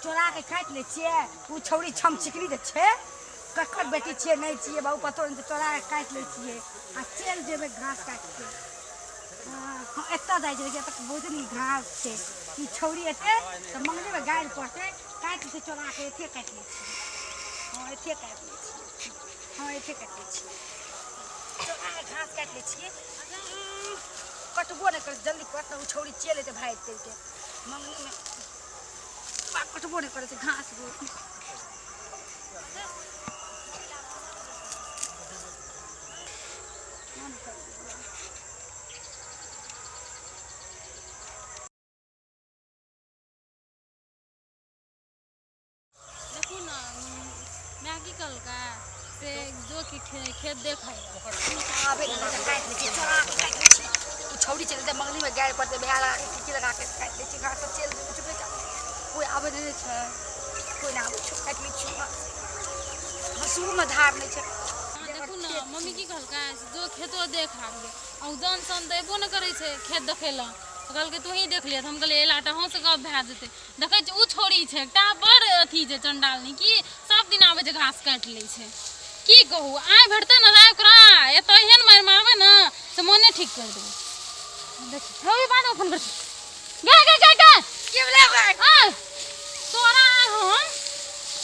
चोरा के काटि लै छियै। ओ छौड़ी छमचिकनी जे छै, ककर बेटी छियै नहि छियै बाबू पतो नहि, चोरा के काटि लै छियै आ चलि जेबै घास काटि के। हँ, एतऽ जाइ छै, एतऽ बहुत नीक घास छै। ई छौड़ी एतै तऽ मंगनेमे गाड़ि पड़तै, काटि लै छियै चोरा के, एते काटि लै छियै। हँ, एते काटि लै छियै। हँ, एते काटि लै छियै, चोरा के घास काटि लै छियै। कटबो नहि करै, जल्दी कट ने, ओ छौड़ी चलि एतै भागि चलि के मंगनीमे। कटबो नहि करै छै घास। देखू ने, माय की कहलकै से जो कि खेत देखै आबे ने, काटि लै छियै, चोरा के काटि लै छियै। ओ छौड़ी चलि जेतै, मंगनीमे गाड़ि पड़तै, भए लगा के खिड़की लगा के काटि लै छियै घास, चलि जेबै। चुपे चाप, कोइ आबै नहि छै, कोइ नहि आबै छै। काटि लै छियै घास, हँसुओमे धार नहि छै। देखू ने, मम्मी की कहलकै से जो खेतो देख आबियै। आ ओ जन सन तऽ अयबो नहि करै छै खेत देखै लए, तऽ कहलकै तोही देख लिअ। तऽ हम कहलियै एला तऽ अहूँसँ गप भए जेतै। देखै छियै, ओ छौड़ी छै एकटा बड़ अथी छै, चण्डालनी की, सब दिन आबै छै घास काटि लै छै। की कहू, आइ भेटतै ने आइ ओकरा एतऽ एहन मारि मारबै ने से मोने ठीक करि देबै। देखी, रवि बादमे फोन करै छी। गे गे गे गे, की भेलै ओकरा? आइ तोरा आइ हम,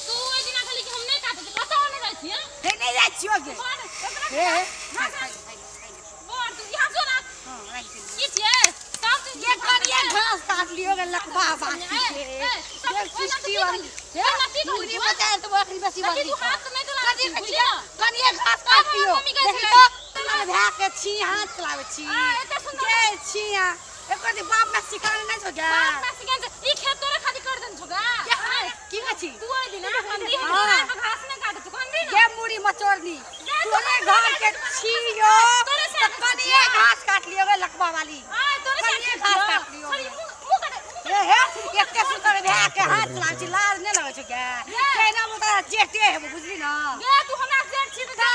तू ओहि दिना कहली कि हम नहि काटै छी, कतऽ नहि जाइ छियै? हे, नहि जाइ छियौ गे। बड़ एकरा हे हे, घास बड़ तू यहाँ जो ना। हँ, राखि देलियै। की छियै सब चीज? ये कनिए घास काट लियो गे, लकबा बाकी के ये सृष्टि वाली। हे, मुरी बचा तो अखनी बेसी देखी, बदली तू हाथ नहि चला कथी छी, कहै बुझली छियै? ने? कनिए घास काट लियो। मम्मी कहै देखी छलै। तऽ भए के छी, हाथ चलाबै छी। आ, एते सुन्दर के छी यहाँ एकर जे बाप में सिखाने नहि छौ गे? बाप ना सिखान छै। ई खेत तोरे खातिर कर देने छौ गे। की कहै छी? तू ओहि दिना कंदी है, हाँ। तोरा पर घास नहि काटै छौ, कंदी ने। गे मुरी मचोरनी, गे, तू तोरे हमरा घर के काटै छी छौ, यो तोरे से तऽ कनिए घास काट लियो गे लकबा वाली। आय तोरे से कनिए घास काट लियो छोड़ी, गे। मुँह मुँह काटे, मुँह। हे हे, एते सुन्दर भए के हाथ चलाबै छी, लाज नहि लगै छौ गे? केना तोरा जेठे हेबो, बुझली ने? गे, तू हमरा जेठ छी तऽ तऽ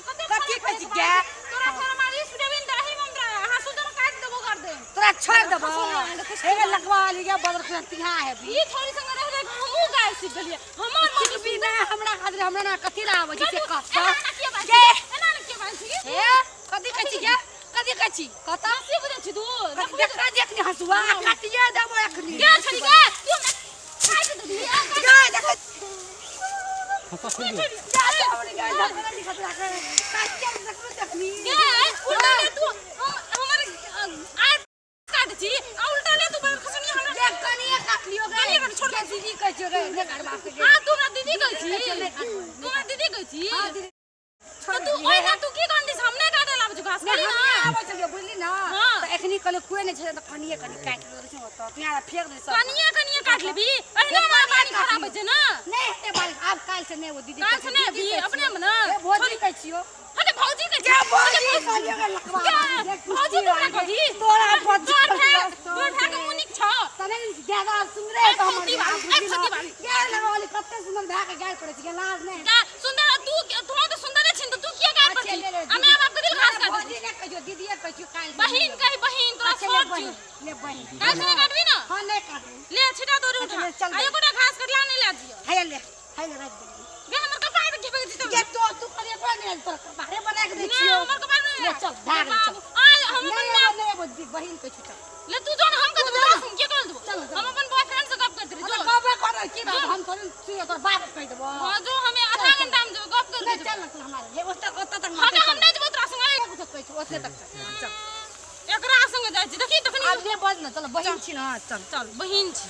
कते कथी कहै छी गे? तोरा फेर हमरा रिस्क देबी ने तऽ एही में हम तोरा हाँसू दऽ काटि देबो गर्दन। तोरा छोड़ि देबो। हँसू नहि, अहाँके हे गे लकबा वाली गे, बदल खुना तिहा हेबी। ई छोरी संगे रहि रहि कऽ हमहूँ गाय सीख गेलियै। हमर मम्मी सिखबी नहि हमरा खातिर, हमरा ना कथी ला आबै छै से कह एना तऽ। एना किया बाजै गे छी? एना एना किया बाजै छी? हे, कथी कहै छी गे? कथी कहै छी कतऽ? हँसी बुझै छी तू? कथी देखा, देखनी हँसुआ काटिए देबो एखनी। गे छोरी गे, तू हमरा काटि देबही? गे देखै छोरी जा छौड़ी गे, देखबै नहीं खतरा के काटिए देखबै देखनी। गे, उल्टा ले तू हम हमर आर काटै छी आ उल्टा ले तू बड़ खसनी हमरा। गे, कनिए काट लियो गे। कनिए काट, छोड़। गे, दीदी कहै छियो गे, नहि काटबा से गे। हाँ, तू हमरा दीदी कहै छी? नहि काटबै। तू हमरा दीदी कहै छी? हाँ दीदी। तऽ तू ओहि दिन तू की कहने हम नहि काटै लाबै छौ घास? नहि, कहली हम ना। नहि आबै छलियै, बुझली ने? हाँ। तऽ एखनी कहलियै कोइ नहि छै तऽ कनिए कनि काटि लेबै छै ओतऽ, तू यहाँ फेंक दे सब। कनिए कनिए काटि लेबही? अहिना कनिए हमरा बाड़ी काटि खराब होइ छै ने। नहि हेतै बारिश आब, काल्हि से नहि ओ दीदी। काल्हि से नहि दीदी अबही, कहै अपने छियौ। मे ने? हे, भौजी कहै छियौ। हटे, भौजी कहै गे छी। भौजी कहलियौ गे, लकवा गे, वाली, गे, भौजी कुश्ती तू हमरा वाली। कहही? तोरा भौजी तोर भाय, कहलियौ। तोर भाय के मुँह नीक छौ। तने ज्यादा सुन्दरे है हमर फौती गे, वाली, बुझली ए, फौती ने? वाली। गे लकवा वाली, कते सुन्दर भए के गारि करै छी गे, लाज नहि? गा, सुन्दर तू, तू तऽ सुन्दरे छिन तऽ तू किया गारि पर अच्छा, छी? ले ले, आ my बाप के दिल घास काटै भौजी नहि कहै छियौ, दीदीए कहै छियौ। काल्हि से बहिन कही, बहिन तोरा अच्छा, ले छोट बहिन, छियौ। ले बहिन। काल्हि से नहि काटबी ने? हाँ, नहि काटबै। ले छिटा तोरी उठा। अच्छा, ले, चल आ बे। एकोटा घास कटला नहि लए जियौ। हैया ले, हैया ले, राखि देलियै। गे, हमर कपार पे घिपक जेतौ। गे, तो तू करिए कोई नहीं, तोरा कपारे बना के दै नहि छियौ। हमर कपार नहि। ले चल, भाग ले, चल। आय हम अपन नहीं माय आबो, नहीं आबो, बहिन कहै छियौ, चल। ले तू जो ने, हम कतौ तोरा संग के कर देबो? चल, चल। हम अपन बॉयफ्रेंड से गप करैत रही। अरे जो कहबे कर की बात, हम थोड़े सुइयो तोर बाप के कहि देबो। हाँ, जो हमें आधा घंटा में जेबो गप कर। नहीं, चल ना, चल हमारे हे ओतऽ, ओतऽ तक। हटे, हम नहि जेबो तोरा संगे। कुछ कहै छियौ, ओतऽ तक चल, चल। एकरा संगे जाइ छी, देखी तखनी। आब ले, बज ना, चल, बहिन छी ना, चल। चल, बहिन छी।